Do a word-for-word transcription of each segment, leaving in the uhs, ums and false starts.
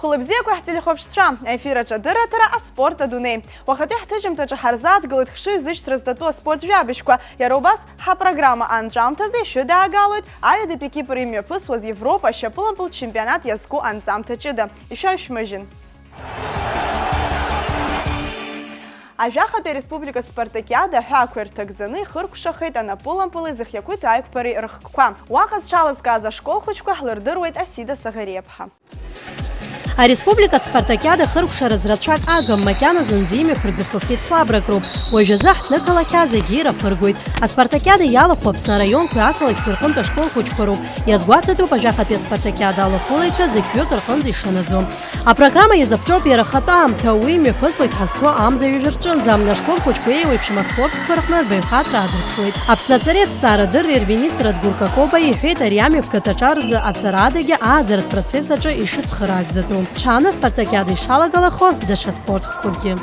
Хәылбзиақәа ҳтелехәаԥшцәа, аефир аҿы адырраҭара «Аспорт адунеи». Уахатәи ҳҭыжьымҭаҿы ҳарзааҭгылоит хшыҩзышьҭра зҭатәу аспорт жәабжьқәа, иара убас ҳапрограмма анҵәамҭазы ишәыдаагалоит аҩадатәи Кипр имҩаԥысуаз Европа ашьапылампыл чемпионат иазку анҵамҭа ҷыда. Ишәаҩшәмыжьын! Ажәахатәи ареспублика спартакиада аҳәаақәа ирҭагӡаны ихыркәшахеит анапылампыли зхы иақәиҭу аиқәԥареи рыхкқәа. Уаҟа зҽалазкааз ашкол хәыҷқәа ҳлырдыруеит Асида Саӷариаԥҳа. Ареспубликатә спартакиада хыркәшараз рацәак агым, макьана зынӡа имҩаԥыргахьоу феицлабрак роуп. Уажәазы ҳҭнықалақь зегьы ираԥыргоит. Аспартакиада иалахәу Аԥсны араионқәеи ақалақьқәеи рҟынтә ашкол хәыҷқәа роуп. Иазгәаҭатәуп ажәахатәи аспартакиада алахәылаҩцәа зықьҩык рҟынӡа ишанаӡо. Апрограмма иазыԥҵәоуп иара ахатәы аамҭа, уи имҩаԥыслоит ҳазҭо амза ҩажәа рҿынӡа. Ашкол хәыҷқәа еиуеиԥшым аспортқәа рҟны рбаҩхатәра аадырԥшуеит. Аԥсны аҵареи аҭҵаарадырреи рминистр Адгәыр Какобаиа иҳәеит ари амҩаԥгатә аҿар рзы ацара адагьы ааӡаратә процесс аҿы ишыцхыраагӡатәу. Ҽааны аспартакиада ишалагалахо даҽа спорт хкқәакгьы.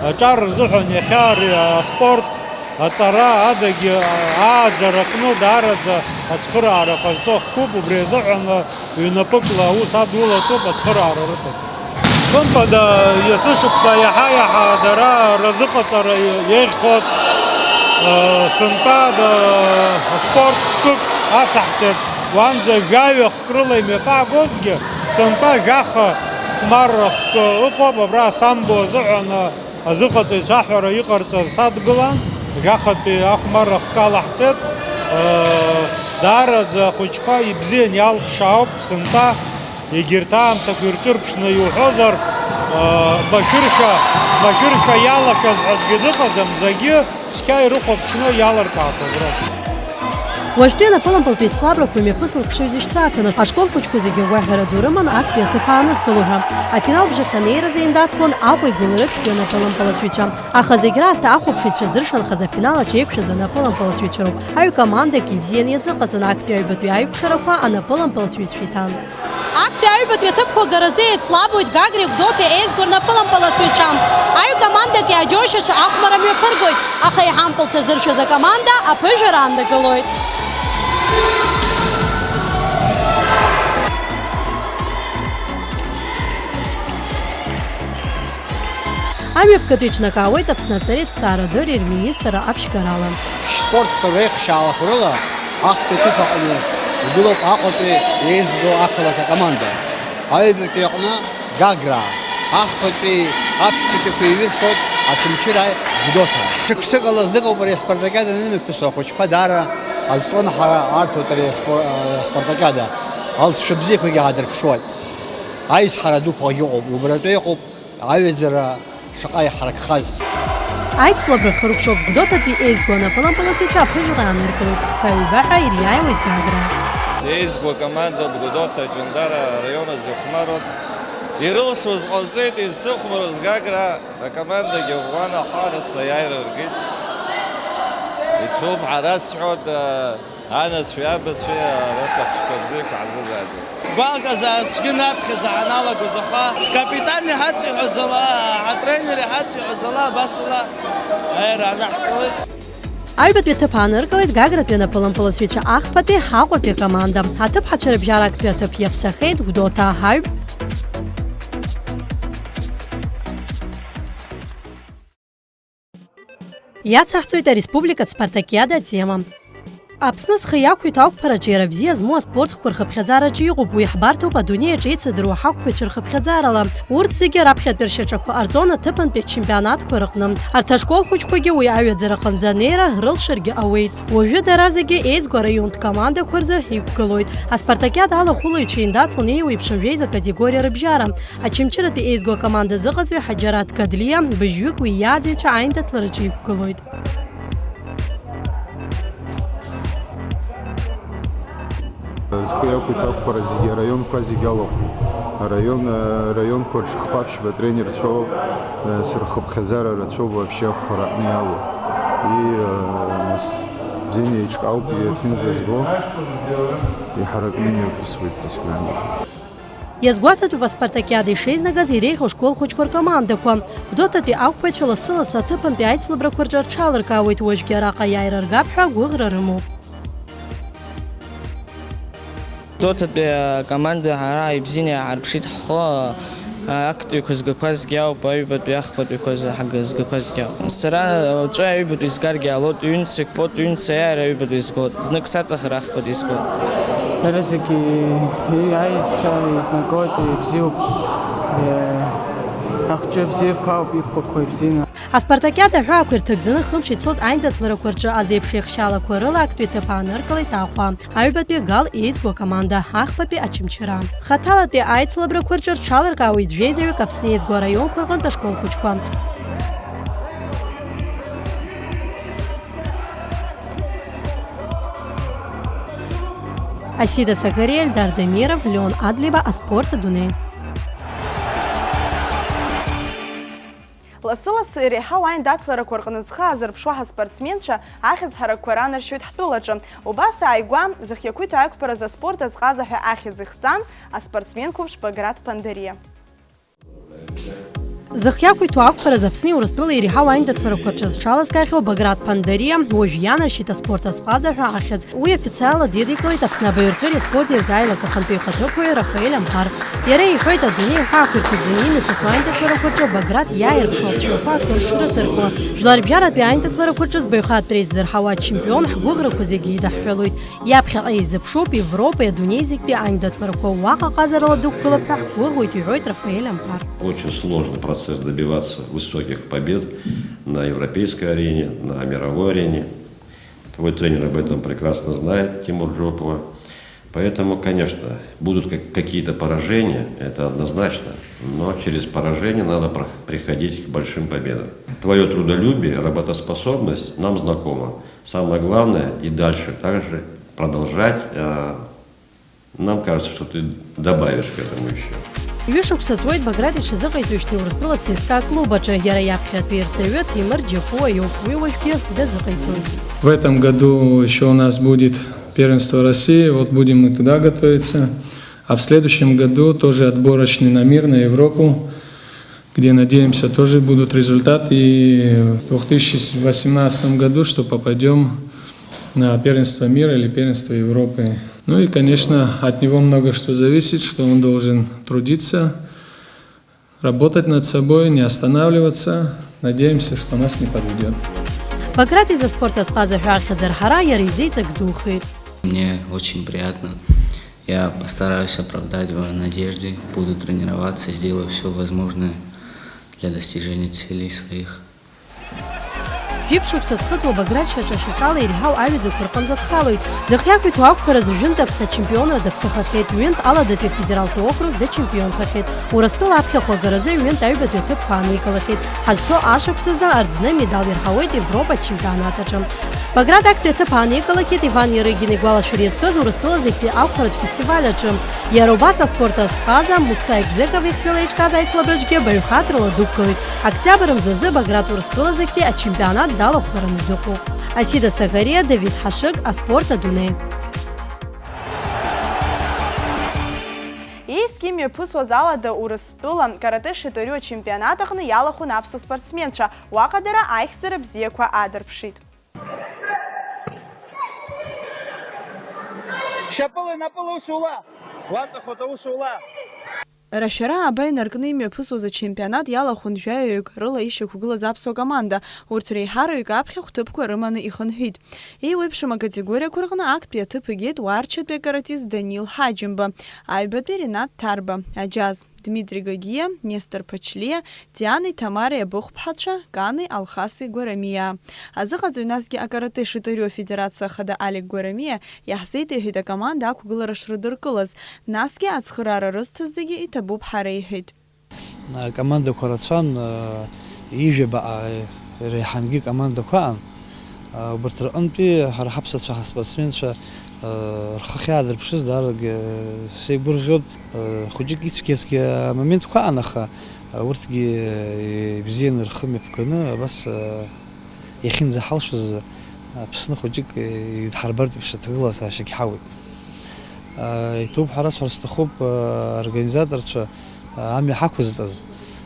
Аҿар рзыҳәан иахьа ари аспорт аҵара адагьы ааӡара аҟны даараӡа ацхыраара ҟазҵо хкуп, убри азыҳәан ҩнапыкла аус адулатәуп, ацхыраара рыҭоит. Хымԥада, есышықәса иаҳа-иаҳа дара разыҟаҵара иеиӷьхоит. Сынтәа аспорт хкык ацаҳҵеит, уанӡа жәаҩа хк рыла имҩаԥаагозгьы, сынтәа жәаха хәмарра хкы ыҟоуп, абра асамбо азыҳәан азыҟаҵаҩцәа аҳәара иҟарҵаз садгылан, жәахатәи ахәмарра хкы алаҳҵеит. Даараӡа ахәыҷқәа ибзиан, иалԥшаауп сынтәа, егьырҭ аамҭақәа ирҿырԥшны иуҳәозар, машәыршәа, машәыршәа иалашәаз ҳәа аӡәгьы дыҟаӡам, зегьы цқьа ирыхәаԥшны иалыркаақәаз роуп. Уажәтәи анапылампылтә еицлабрақәа имҩаԥысуеит хшыҩзышьҭра аҭаны, ашкол хәыҷқәа зегьы агәаҳәара ду рыман актәи аҭыԥ аанызкыло ҳәа. Афинал бжахь анеиразы еиндаҭлон Аҟәа игәыларыԥшьтәи анапылампыласҩцәа. Аха зегь раасҭа ахәаԥшыҩцәа зыршанхаз афинал аҿы еиқәшәаз анапылампыласҩцәа роуп. Аҩ командак ибзианы иазыҟаҵан, актәи аҩбатәи аиқәшарақәа анапылампыласҩцәа иҭан. Актәи аҩбатәи аҭыԥқәа агаразы еицлабуеит Гагреи Гәдоуҭеи еизго рнапылампыласҩцәа. Аҩ командак иааџьоушьаша ахәмарра мҩаԥыргоит, аха иҳампыл ҭазыршәыз акоманда аԥыжәара ааннакылоит. Амҩаԥгатәи еиҿнакаауеит Аԥсны аҵареи аҭҵаарадырреи рминистрра аԥшьгарала. Шәспортқәа реихшьаалақәа рыла ахԥатәи аҭыԥ аҟны игылоуп Аҟәатәи еизго ақалақь акоманда. Аҩбатәи аҟны Гагра, ахԥатәи аԥшьбатәиқәа еиҩыршоит Очамчыраи Гәдоуҭа. Шықәсык ала знык ауп ари аспартакиада анымҩаԥысуа, ахәыҷқәа даара азҿлымҳара арҭоит ари аспо-, аспартакиада. Алҵшәа бзиақәагьы аадырԥшуеит. Аизҳара дуқәагьы ыҟоуп, иубаратәы иҟоуп. Аҩаӡара шаҟа иҳаракхаз. Аицлабра хыркәшоуп, Гәдоуҭатәи еизго анапылампыласҩцәа аԥыжәара ааныркылоит, хԥа-ҩба ҳәа ириааиуеит Гагра. Еизго акоманда Гәдоуҭа Ҷандара араион азы ихәмаруан. Ирылшоз ҟарҵеит, изсыхәмарыз Гагра акомандагьы ӷәӷәа анахараса аиааира ргеит. Иҭоуп ҳәа расҳәоит. Анацәеи абацәеи, ара сахәыҷқәа бзиақәа ҳзызааӡаз. Гәалаҟазаара цәгьаны аԥхьаӡа ҳаналагоз, аха капитан иҳаҵиҳәаз ала, атренер иҳаҵиҳәаз ала, абас ала аиааира анаҳкылеит. Аҩбатәи аҭыԥ ааныркылеит Гагратәи анапылампыласҩцәа ахԥатәи, Аҟәатәи акоманда. Аҭыԥҳацәа рыбжьара актәи аҭыԥ иаԥсахеит Гәдоуҭа Аҳаҩ. Иацаҳҵоит ареспубликатә спартакиада атема. Аԥсны зхы иақәиҭу ақәԥараҿы иара бзиа змоу аспорт хкқәа рхыԥхьаӡараҿы иҟоуп, уи ҳбарҭоуп адунеи аҿы еицыдыруа ҳақәԥаҩцәа рхыԥхьаӡарала. Урҭ зегьы раԥхьатәи ршьаҿақәа ҟарҵон аҭыԥантәи ачемпионатқәа рҟны. Арҭ ашкол хәыҷқәагьы уи аҩаӡара аҟынӡа анеира рылшаргьы ауеит. Уажәы дара зегьы еизго араионтә командақәа рзы иқәгылоит. Аспартакиада алахәылаҩцәа еиндаҭлон еиуеиԥшым жәеиза категориа рыбжьара. Очамчыратәи еизго акоманда азыҟаҵаҩ Ҳаџьараҭ Гадлиа быжьҩык уи иааӡаҩцәа аиндаҭлараҿы иқәгылоит. Зхы иақәиҭу ақәԥара зегьы араионқәа зегьы алахәуп. Араион, араионқәа рҿы хԥа-ԥшьба тренерцәоуп, сырхыԥхьаӡара рацәоуп вообще ақәԥара аҟны иалоу. И, нас, бзианы еиҿкаауп, иаҭынӡа збо, иҳаракны имҩаԥысуеит дасгәаны. Иазгәаҭатәуп аспартакиада ишеизнагаз иреиӷьу ашкол хәыҷқәа ркомандақәа. Гәдоуҭатәи ақәԥаҩцәа лассы-лассы аҭыԥантәи аицлабрақәа рҿы рҽалыркаауеит, уажәгьы араҟа аиааира ргап ҳәа агәыӷра рымоуп. Роҭатәи акоманда ҳара ибзианы иааҳарԥшит ҳхы, актәиқәа згақәазгьы ауп, аҩбатәи ахԥатәиқәа згақәазгьы ауп. Сара уаҵәы аҩбатәи згаргьы ҟалоит, ҩынтә сықәԥоит, ҩынтә саиааира аҩбатәи згоит, знык саҵахар ахԥатәи згоит. Дара зегьы иаизцәа еизнагоит, ибзиоуп. Ахҿа бзиақәа ауп иқәԥақәа ибзианы. Аспартакиада аҳәаақәа ирҭагӡаны хымш ицоз аиндаҭларақәа рҿы азеиԥш еихшьаалақәа рыла актәи аҭыԥ ааныркылеит Аҟәа. Аҩбатәи Гал еизго акоманда, ахԥатәи Очамчыра. Хаҭалатәи аицлабрақәа рҿы рҽаларкаауеит жәеизаҩык Аԥсны еизго араионқәа рҟынтә ашколхәыҷқәа. Асида Сакариа, Эльдар Дамиров, Леон Адлеиба, Аспорт адунеи. Лассы-лассы иреиҳау аиндаҭларақәа рҟны зхы аазырԥшуа ҳаспортсменцәа ахьӡ ҳаракқәа ранаршьоит ҳтәылаҿы. Убас ааигәа, зхы иақәиҭу аиқәԥараз аспорт азҟаза ҳәа ахьӡ ихҵан аспортсмен қәыԥш Баграт Ԥандариа. Зхы иақәиҭу ақәԥараз Аԥсни Урыстәылеи иреиҳау аиндаҭларақәа рҿы зҽалазкаахьоу Баграт Ԥандариа уажә ианаршьеит аспорт азҟаза ҳәа ахьӡ. Уи официалла дидикылеит Аԥсны абаҩрҵәыреи аспорти рзы аилак ахантәаҩ ихаҭыԥуаҩ Рафаель Амԥар. Иара иҳәоит, адунеи аҳәаақәа ирҭагӡаны имҩаԥысуа аиндаҭларақәа рҿы Баграт иааирԥшуа ацәаҳәақәа акыр шрызырку. Жәларбжьаратәи аиндаҭларақәа рҿы збаҩхатәра иззырҳауа ачемпион ҳгәыӷрақәа зегьы идаҳҳәалоит. Иаԥхьаҟа изыԥшуп Европеи адунеи зегьтәи аиндаҭларақәа, уаҟа ҟазарала дықәгылап ҳәа ҳгәыӷуеит, иҳәоит Рафаель Амԥар. Очень сложный процесс добиваться высоких побед на европейской арене, на мировой арене. Твой тренер об этом прекрасно знает, Тимур Джопова. Поэтому, конечно, будут как-, какие-то поражения, это однозначно, но через поражение надо прох-, приходить к большим победам. Твоё трудолюбие, работоспособность нам знакома. Самое главное, и дальше также продолжать, э, нам кажется, что ты добавишь к этому ещё. Ҩышықәса ҵуеит Баграт иҽазыҟаиҵоижьҭеи Урыстәыла ЦСКА клуб аҿы. Иара иаԥхьатәи ирҵаҩы Ҭемыр Џьапуа иоуп, уи уажәгьы дазыҟаиҵоит. В этом году ещё у нас будет первенство России, вот будем мы туда готовиться. А в следующем году тоже отборочный на мир, на Европу, где, надеемся, тоже будут результаты. И в две тысячи восемнадцатом году, что попадём на первенство мира или первенство Европы. Ну и, конечно, от него много что зависит, что он должен трудиться, работать над собой, не останавливаться. Надеемся, что нас не подведёт. Баграт изы аспорт азҟаза ҳәа ахьӡ арҳара иара изы иҵак духеит. Мне очень приятно. Я постараюсь оправдать ваши надежды, буду тренироваться, сделаю всё возможное для достижения целей своих. Жәиԥшь шықәса зхыҵуа Баграт шьаҿа-шьаҿала иреиҳау аҩаӡақәа рҟынӡа дхалоит. Зхы иақәиҭу ақәԥараз ҩынтә Аԥсны ачемпионра даԥсахахьеит, ҩынтә Аладатәи афедералтә округ дачемпионхахьеит. Урыстәыла аԥхьахә агаразы ҩынтә аҩбатәи аҭыԥқәа ааникылахьеит. Ҳазҭо ашықәсазы аӡәӡәаны амедал ирҳауеит Европа ачемпионат аҿы. Баграт актәи аҭыԥ ааникылахьеит Иван Иарыгин игәалашәара иазкыз Урыстәыла зегьтәи ақәԥаратә фестиваль аҿы. Иара убас аспорт азҟаза Муса Егзеков ихьӡала иҿкааз аицлабраҿгьы баҩхатәрала дықәгылеит. Октиабр мзазы Баграт Урыстәыла зегьтәи ачемпионат далахәхараны дыҟоуп. Асида Сагариа, Давид Ҳашыг, Аспорт адунеи. Иеизгьы имҩаԥысуаз Алада Урыстәыла каратэ шиторио ачемпионат аҟны иалахәын аԥсуа спортсменцәа, уаҟа дара аихьӡара бзиақәа аадырԥшит. Шьапыла, напыла усула! Уаҵахоит аусула! Рашәара ааба инаркны имҩаԥысуаз ачемпионат иалахәын жәаҩаҩык рыла ишьақәгылаз аԥсуа команда, урҭ реиҳараҩык аԥхьахә ҭыԥқәа рыманы ихынҳәит. Еиуеиԥшым акатегориақәа рҟны актәи аҭыԥ игеит уаарчатәи акаратист Данил Ҳаџьымба, аҩбатәи Ринат Ҭарба, аџьаз, Дмитри Гагиа, Нестор Ԥачлиа, Дианеи Ҭамареи абыхәԥҳацәа, Кани Алхаси Гәарамиаа. Азыҟаҵаҩ, насгьы акарате шиторио афедерациа ахада Алик Гәарамиа иаҳзеиҭеиҳәеит акоманда ақәгылара шрыдыркылаз, насгьы ацхыраара рызҭаз зегьы иҭабуп ҳәа реиҳәеит. Акомандақәа рацәан, ижәабаҟа реиҳангьы командақәа аҟан. Убарҭ рҟынтәи ҳара ҳаԥсацәа ҳаспортсменцәа рхы ахьаадырԥшыз даарагь сеигәырӷьоит. Хәыҷык ицәгьазгьы амоментқәа аҟан, аха урҭгьы ибзианы рхы мҩаԥганы абас иахьынӡаҳалшоз Аԥсны хәыҷык идҳарбартә еиԥш аҭагылазаашьагь ҳауеит. Иҭабуп ҳәа расҳәар сҭахуп, аорганизаторцәа амҩа ҳақәызҵаз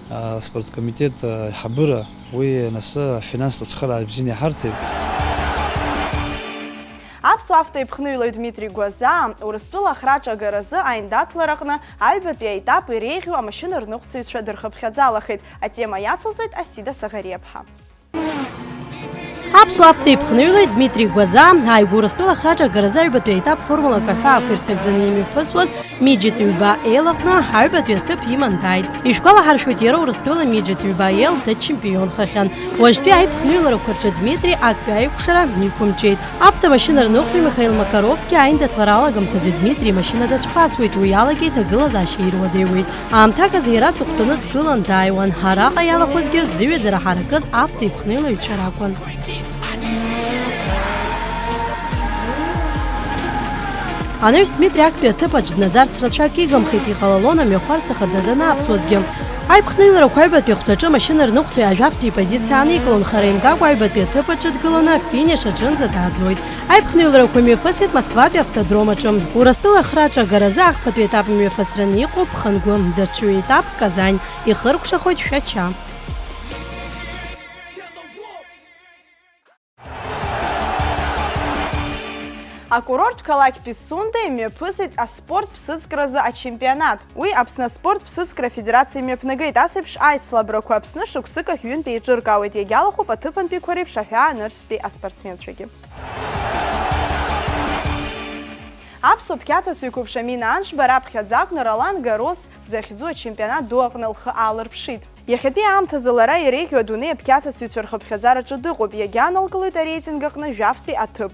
аспорткомитет аиҳабыра, уи анасы афинанстә ацхыраара бзианы иҳарҭеит. Аԥс Автоеиԥхныҩлаҩ Дмитри Гәазаа Урыстәыла ахраҿы агаразы аиндаҭлараҟны аҩбатәи аетап иреиӷьу амашьына рныҟәцаҩцәа дырхыԥхьаӡалахеит. Атема иацылҵеит Асида Саӷариаԥҳа. Аԥсуа автоеиԥхныҩлаҩ Дмитри Гәазаа ааигәа Урыстәыла ахраҿы агаразы аҩбатәи аетап формулак аҳәаақәа ирҭагӡаны имҩаԥысуаз Миџьит ҩба L аҟны аҩбатәи аҭыԥ иман дааит. Ишәгәалаҳаршәоит, иара Урыстәыла Миџьит ҩба L дачемпионхахьан. Уажәтәи аиԥхныҩларақәа рҿы Дмитри актәи аиқәшара иқәымчеит. Автомашьына рныҟәцаҩ Михаил Макаровски аиндаҭлара алагамҭазы Дмитри имашьына дацәхасуеит, уи алагьы иҭагылазаашьа ируадаҩуеит. Аамҭаказы иара аҵыхәтәаны дгылан дааиуан, араҟа иалахәызгьы зыҩаӡара ҳаракыз автоеиԥхныҩлаҩцәа ракәын. Анаҩс Дмитри актәи аҭыԥаҿ днаӡарц рацәак игымхеит, иҟалалон амҩахәасҭа хада данавсуазгьы. Аиԥхныҩларақәа аҩбатәи ахәҭаҿы амашьына рныҟәцаҩ ажәафтәи ипозициа ааникылон, хара имгакәа аҩбатәи аҭыԥ аҿы дгыланы афиниш аҿынӡа дааӡоит. Аиԥхныҩларақәа мҩаԥысит Москватәи автодром аҿы. Урыстәыла ахраҿы агаразы ахԥатәи етап мҩаԥысраны иҟоуп Хангәы, даҽа ҩ-етап Казань, ихыркәшахоит Шәача. Акурорттә қалақь Пицунда имҩаԥысит аспорт ԥсыӡкразы ачемпионат. Уи Аԥсны аспорт ԥсыӡкра афедерациа имҩаԥнагеит. Ас еиԥш аицлабрақәа Аԥсны шықәсык ахь ҩынтә еиҿыркаауеит, иагьалахәуп аҭыԥантәиқәа реиԥш аҳәаа анырцәтәи аспортсменцәагьы. Аԥсуа қьаҭасҩы қәыԥш Амина Аншба раԥхьаӡа акәны Ролан Гарос захьӡу ачемпионат ду аҟны лхы аалырԥшит. Иахьатәи аамҭазы лара иреиӷьу адунеи аԥқьаҭасыҩцәа рхыԥхьаӡараҿы дыҟоуп, иагьаналкылоит ареитинг аҟны жәафтәи аҭыԥ.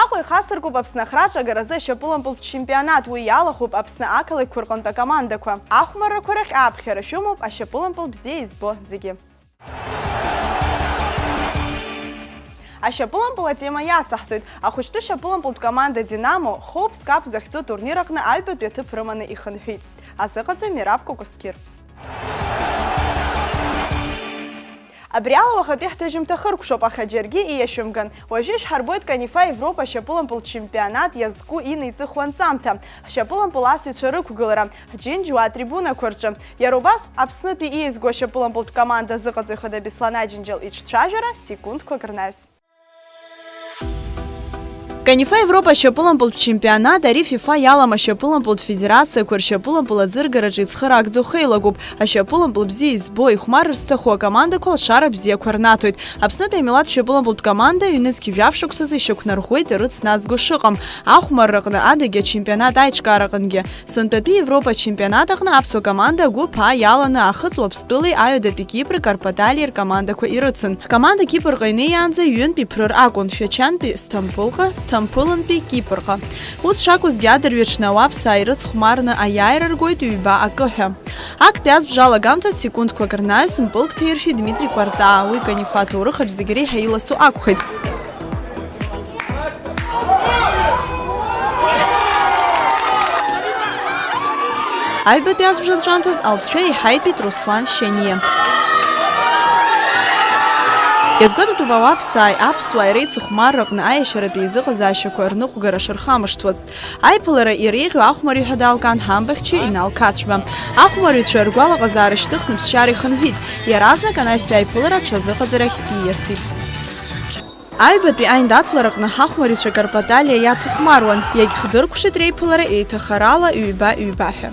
Аҟәа ихацыркуп Аԥсны ахраҿы агаразы ашьапылампылтә чемпионат, уи иалахәуп Аԥсны ақалақьқәа рҟынтә акомандақәа. Ахәмаррақәа рахь ааԥхьара шәымоуп, ашьапылампыл бзиа избо зегьы. Ашьапылампыл атема иацаҳҵоит. Ахәыҷтәы шьапылампылтә команда Динамо Хоупс Кап захьӡу атурнир аҟны аҩбатәи аҭыԥ рыманы ихынҳәит. Азыҟаҵаҩ Мераб Кәакәасқьыр. Абри ала уахатәи ҳҭыжьымҭа хыркәшоуп, аха џьаргьы ииашәымган. Уажәы ишәҳарбоит Канифа Европа ашьапылампылтә чемпионат иазку инеиҵыху анҵамҭа, ҳшьапылампыл асыҩцәа рықәгылара, ҳџьынџьуа атрибунақәа рҿы. Иара убас, Аԥснытәи иеизгоу ашьапылампылтә команда азыҟаҵаҩ хада Беслан Аџьынџьал иҿцәажәара секундқәак рнаҩс. Канифа Европа ашьапылампылтә чемпионат ари фифа иалам ашьапылампылтә федерациақәа ршьапылампыл аӡыргараҿы ицхыраагӡоу хеилагоуп. Ашьапылампыл бзиа избо, ихәмарыр зҭаху акомандақәа алшара бзиақәа рнаҭоит. Аԥснытәи амилаҭтә шьапылампылтә команда ҩнызқь жәаф шықәсазы ишьақәнарӷәӷәеит рыц назго шыҟам. Ахәмарраҟны адагьы ачемпионат аиҿкаараҟынгьы. Сынтәатәи Европа ачемпионат аҟны аԥсуа команда агәыԥ А иаланы Ахыҵ Уаԥстәылеи аҩадатәи Кипр Карпаталиа ркомандақәа ирыцын. Ҳкоманда Кипрҟа инеиаанӡа ҩынтә иԥрыр акәын, Шәачантәи Сҭампылҟа, Сҭампылынтәи Кипрҟа. Ус шакәызгьы, адырҩаҽны ауаԥсаа ирыцхәмарны аиааира ргоит ҩба акы ҳәа. Актәи азбжа алагамҭа секундқәак рнаҩс мпылк ҭаиршәит Дмитри Кәартаа, уи Канифа аҭоурых аҿы зегь реиҳа иласу акәхеит. Аҩбатәи азбжа анҵәамҭаз алҵшәа иҳаитәит Руслан Шьаниа. Иазгәаҭатәуп ауаԥсааи аԥсуааи реицыхәмарраҟны аиашьаратәи еизыҟазаашьақәа рныҟәгара шырхамышҭуаз. Аиԥылара иреиӷьу ахәмарҩы ҳәа далган ҳамбахьча Инал Қацба. Ахәмарҩцәа ргәалаҟазаара шьҭыхны ԥсшьара ихынҳәит, иаразнак анаҩстәи аиԥылара аҽазыҟаҵарахь ииасит. Аҩбатәи аиндаҭлараҟны ҳахәмарҩцәа Карпаталиа иацыхәмаруан, иагьхдыркәшеит реиԥылара еиҭахарала ҩба-ҩба ҳәа.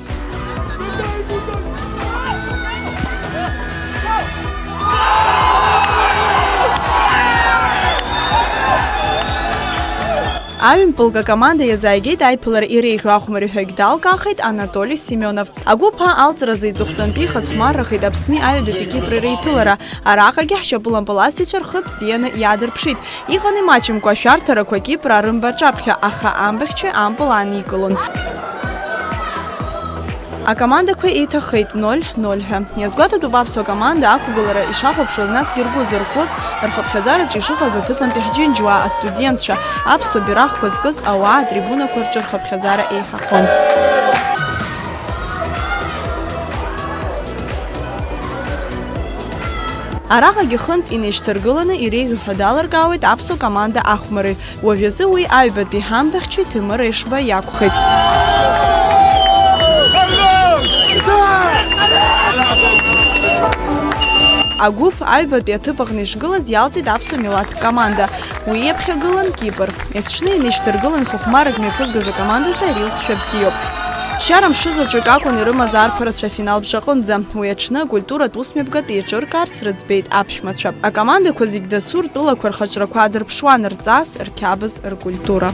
Аҩмпылк акоманда иазааигеит аиԥылара иреиӷьу ахәмарҩы ҳәагь далгахеит Анатоли Семионов. Агәыԥ А алҵразы иҵыхәтәантәи ихацәхәмаррахеит Аԥсни аҩадатәи Кипри реиԥылара. Араҟагьы ҳшьапылампыл асыҩцәа рхы бзианы иаадырԥшит. Иҟан имаҷымкәа ашәарҭарақәа Кипр арымба аҿаԥхьа, аха амбахьчаҩ ампыл ааникылон. Акомандақәа еиҭахеит ноль ноль ҳәа. Иазгәаҭатәуп аԥсуа команда ақәгылара ишахәаԥшуаз, насгьы ргәы зырхәоз, рхыԥхьаӡараҿы ишыҟаз аҭыԥантәи ҳџьынџьуаа, астудентцәа, аԥсуа бираҟқәа зкыз ауаа атрибунақәа рҿы рхыԥхьаӡара еиҳахон. Араҟагьы хынтә инеишьҭаргыланы иреиӷьу ҳәа далыркаауеит аԥсуа команда ахәмарҩы. Уажәазы уи аҩбатәи ҳамбахьчаҩ Ҭемыр Ешба иакәхеит. Агәыԥ аҩбатәи аҭыԥ аҟны ишгылаз иалҵит аԥсуа милаҭтә команда. Уи иаԥхьагылан Кипр. Есҽны инеишьҭаргылан хыхәмарак мҩаԥызгаз акомандазы арилҵшәа бзиоуп. Ԥсшьара мшы заҵәык акәын ирымаз арԥарацәа афинал бжаҟынӡа. Уи аҽны акультуратә усмҩаԥгатә еиҿыркаарц рыӡбеит аԥшәмацәа. Акомандақәа зегь дасу ртәылақәа рхаҿрақәа аадырԥшуан, рҵас, рқьабз, ркультура.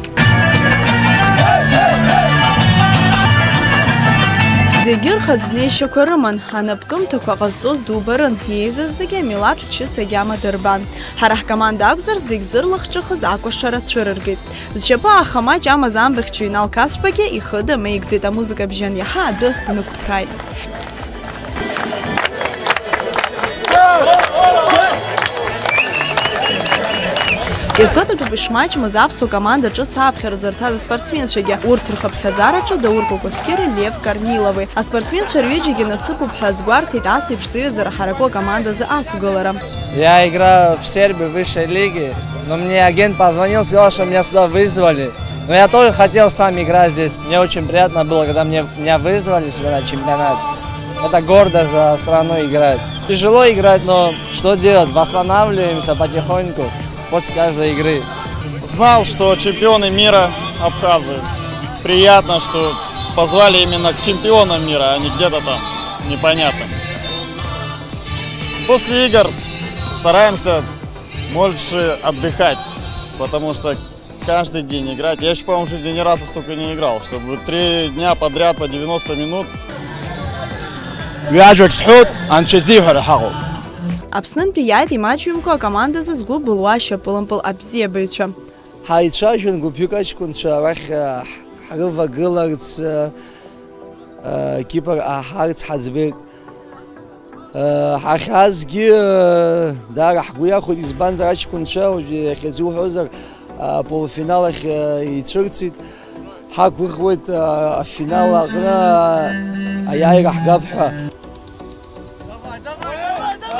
Зегьы рхатә знеишьақәа рыман, анапкымҭақәа ҟазҵоз дубарын, иеизаз зегьы амилаҭтә чыс агьама дырбан. Ҳара ҳкоманда акәзар, зегь зырлахҿыхыз акәашара цәырыргеит. Зшьапы ааха маҷ амаз амбахьчаҩ Инал Қасбагьы ихы дамеигӡеит, амузыка бжьан иаҳа адәы днықәԥрааит. Иазгәаҭатәуп ишмаҷмыз аԥсуа команда ҿыц ааԥхьара зырҭаз аспортсменцәагьы. Урҭ рхыԥхьаӡараҿы Даур Кәакәасқьыри Лев Корнилови. Аспортсменцәа рҩыџьагьы насыԥуп ҳәа азгәарҭеит ас еиԥш зыҩаӡара ҳараку акомандазы ақәгылара. Я играю в Сербии, в высшей лиге, но мне агент позвонил, сказал, что меня сюда вызвали. Но я тоже хотел сам играть здесь. Мне очень приятно было, когда мне, меня вызвали сюда на чемпионат. Это гордо за страну играть. Тяжело играть, но что делать? Восстанавливаемся потихоньку после каждой игры. Знал, что чемпионы мира абхазы. Приятно, что позвали именно к чемпионам мира, а не где-то там непонятно. После игр стараемся больше отдыхать, потому что каждый день играть. Я ещё, по-моему, в жизни ни разу столько не играл, чтобы три дня подряд по девяносто минут. Ҩажәак сҳәоит, анцәа изиҳәара ҳаҟоуп. Аԥснынтәи иааит имаҷҩымкәа акомандазы згәы былуа ашьапылампыл абзиабаҩцәа. Ҳаицәажәан гәыԥҩык аҷкәынцәа арахь, а, ҳрывагыларц, а, а, Кипр аҳарц ҳаӡбеит. Ҳахьаазгьы, даара ҳгәы иахәеит, избанзар аҷкәынцәа уажә иахьазы уҳәозар, аполуфинал ахь ицәырҵит. Ҳақәгәыӷуеит, афинал аҟны аиааира ҳгап ҳәа.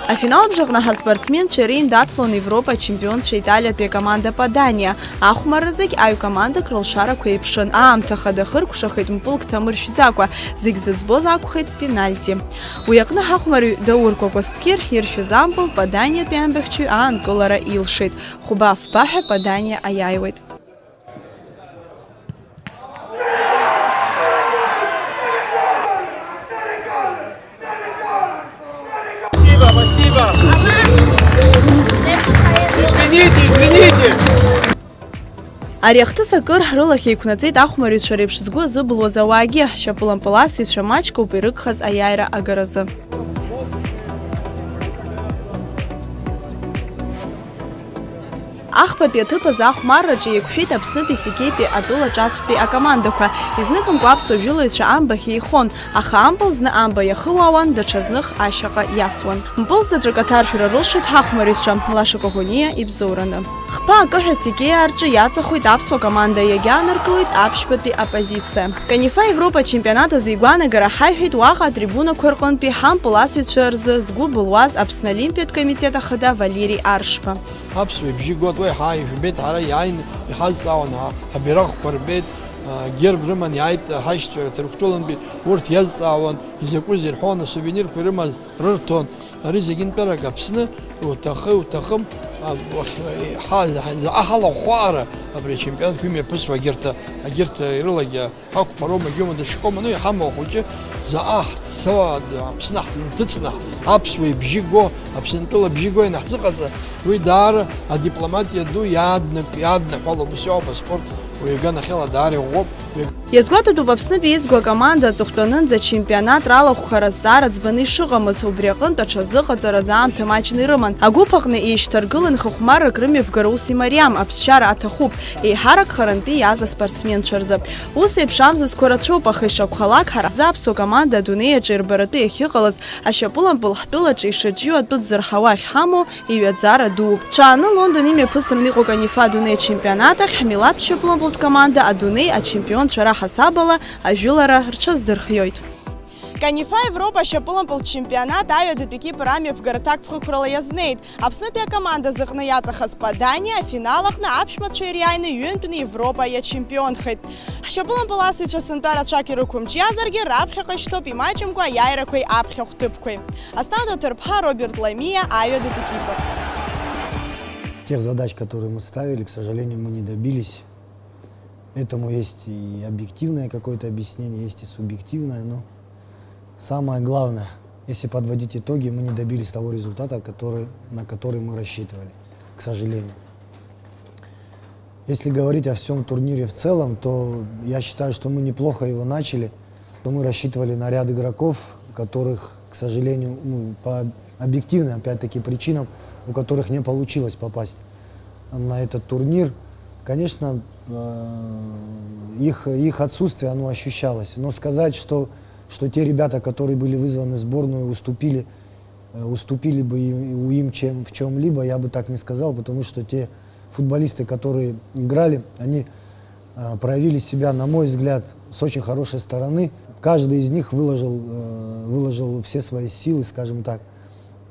Афинал абжаҟны ҳаспортсменцәа реиндаҭлон Европа ачемпионцәа италиатәи акоманда Паданиа. Ахәмарра зегь аҩ командак рылшарақәа еиԥшын, аамҭа хада хыркәшахеит мпылк ҭамыршәӡакәа, зегь зыӡбоз акәхеит пенальти. Уи аҟны ҳахәмарҩ Даур Кәакәасқьыр иршәыз ампыл Паданиатәи амбахьчаҩ аанкылара илшеит. Хәба-фба ҳәа Паданиа аиааиуеит. Спасибо, спасибо. Извините, извините. Ари ахҭыс акыр ҳрылахь еиқәнаҵеит ахәмарҩцәа реиԥш згәы азыбылуаз ауаагьы, ҳшьапылампыласыҩцәа маҷк ауп ирыгхаз аиааира агаразы. Ахԥатәи аҭыԥ азы ахәмарраҿы еиқәшәеит Аԥснытәи Сигетәи атәыла ҿацәтәи акомандақәа, изныкымкәа аԥсуа жәылаҩцәа амбахь еихон, аха ампыл зны амба иахыуаауан, даҽазных ашьаҟа иасуан. Мпыл заҵәык аҭаршәра рылшеит ҳахәмарҩцәа, Лаша Коӷониа ибзоураны. Хԥа акы ҳәа Сигеиа рҿы иаҵахоит аԥсуа команда, иагьааныркылоит аԥшьбатәи апозициа. Канифа Европа ачемпионат азы игәаанагара ҳаиҳәеит уаҟа атрибунақәа рҟынтәи ҳампыласыҩцәа рзы згәы былуаз Аԥсны Олимпиатә комитет ахада Валери Аршба. Аԥсуа ибжьы гоит, уи ҳа ижәбеит, ҳара иааины иҳазҵаауан, ҳа-, ҳабираҟқәа рбеит, а, герб рыман иааит, ҳаишьцәа Ҭырқәтәылантәи урҭ иазҵаауан, изакәызеи рҳәон, асувенирқәа ирымаз рырҭон. Ари зегьы нтәарак Аԥсны уҭахы-, уҭахым, а, уахь-, ҳа-, ҳа-, заҟа ҳалахәхәаара абри ачемпионатқәа имҩаԥысуа агьырҭ, агьырҭ ирылагьы ҳақәԥароума, егьиума, даҽакоума, ну, иҳамоу ахәыҷы заҟа ҳцо, Аԥсны ҳнҭыҵны, аԥсуа ибжьы го, Аԥсынтәыла абжьы го ианаҳзыҟаҵа, уи даара адипломатиа ду иааднык-, иаадныҳәалоуп, ус иоуп аспорт, уи аганахьала даара иӷәӷәоуп. Иазгәаҭатәуп Аԥснытәи еизго акоманда аҵыхәтәанынӡа ачемпионат ралахәхара азҵаара ӡбаны ишыҟамыз, убри аҟынтә аҽазыҟаҵараз аамҭа маҷны ирыман. Агәыԥ аҟны еишьҭаргылан хыхәмаррак рымҩаԥгара ус имариам, аԥсшьара аҭахуп, еиҳарак харантәи иааз аспортсменцәа рзы. Ус еиԥш амзызқәа рацәоуп, аха ишакәхалак ҳара ҳзы аԥсуа команда адунеи аҿы ирбаратәы иахьыҟалаз, ашьапылампыл ҳтәылаҿы ишаҿио атәы дзырҳауа ахьҳамоу иҩаӡара дууп. Ҽааны Лондон имҩаԥысраны иҟоу Канифа адунеи ачемпионат ахь ҳмилаҭтә шьапылампылтә команда адунеи ачемпионцәа раҳасабала ажәылара рҽаздырхиоит. Канифа Европа ашьапылампылтә чемпионат аҩадатәи Кипр амҩаԥгара ҭакԥхықәрала иазнеит. Аԥснытәи акоманда зыҟны иаҵахаз Падани афинал аҟны аԥшәмацәа ириааины ҩынтәны Европа иачемпионхеит. Ҳшьапылампыласыҩцәа сынтәа рацәак ирықәымҿиазаргьы, раԥхьаҟа ишьҭоуп имаҷымкәа аиааирақәеи аԥхьахә ҭыԥқәеи. Асҭанда Ҭырԥҳа, Роберт Ламиа, аҩадатәи Кипр. Тех задач, которые мы ставили, к сожалению, мы не добились. Этому есть и объективное какое-то объяснение, есть и субъективное, но самое главное, если подводить итоги, мы не добились того результата, который, на который мы рассчитывали, к сожалению. Если говорить о всем турнире в целом, то я считаю, что мы неплохо его начали. Мы рассчитывали на ряд игроков, которых, к сожалению, ну, по объективным, опять-таки, причинам, у которых не получилось попасть на этот турнир. Конечно, э, их, их отсутствие, оно ощущалось. Но сказать, что, что те ребята, которые были вызваны в сборную, уступили, э, уступили бы и, и у им чем, в чем-либо, я бы так не сказал, потому что те футболисты, которые играли, они, э, проявили себя, на мой взгляд, с очень хорошей стороны. Каждый из них выложил, э, выложил все свои силы, скажем так,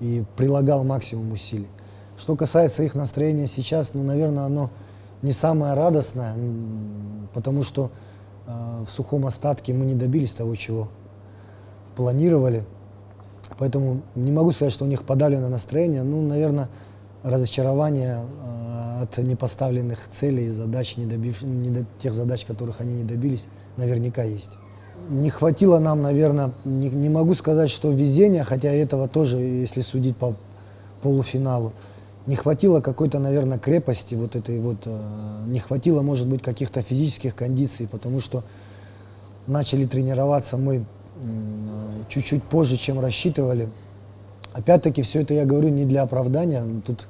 и прилагал максимум усилий. Что касается их настроения сейчас, ну, наверное, оно не самое радостное, м, потому что, э, в сухом остатке мы не добились того, чего планировали. Поэтому не могу сказать, что у них подавлено настроение. Ну, наверное, разочарование, э, от непоставленных целей и задач, не добив-, не до-, тех задач, которых они не добились, наверняка есть. Не хватило нам, наверное, не, не могу сказать, что везения, хотя этого тоже, если судить по полуфиналу, не хватило какой-то, наверное, крепости вот этой вот, э, не хватило, может быть, каких-то физических кондиций, потому что начали тренироваться мы, м, чуть-чуть позже, чем рассчитывали. Опять-таки, все это я говорю не для оправдания. Тут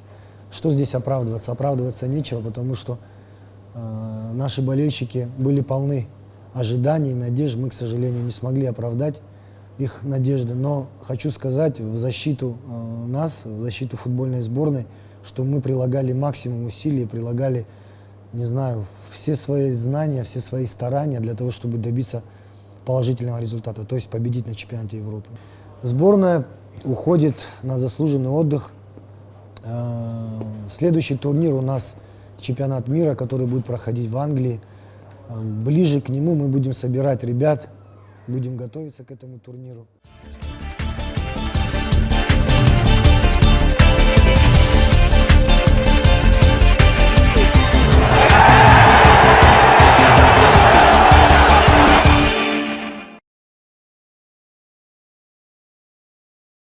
что здесь оправдываться? Оправдываться нечего, потому что, э, наши болельщики были полны ожиданий, надежд. Мы, к сожалению, не смогли оправдать их надежды. Но хочу сказать в защиту, э, нас, в защиту футбольной сборной, что мы прилагали максимум усилий, прилагали, не знаю, все свои знания, все свои старания для того, чтобы добиться положительного результата, то есть победить на чемпионате Европы. Сборная уходит на заслуженный отдых. Э, следующий турнир у нас чемпионат мира, который будет проходить в Англии. Э, ближе к нему мы будем собирать ребят, будем готовиться к этому турниру.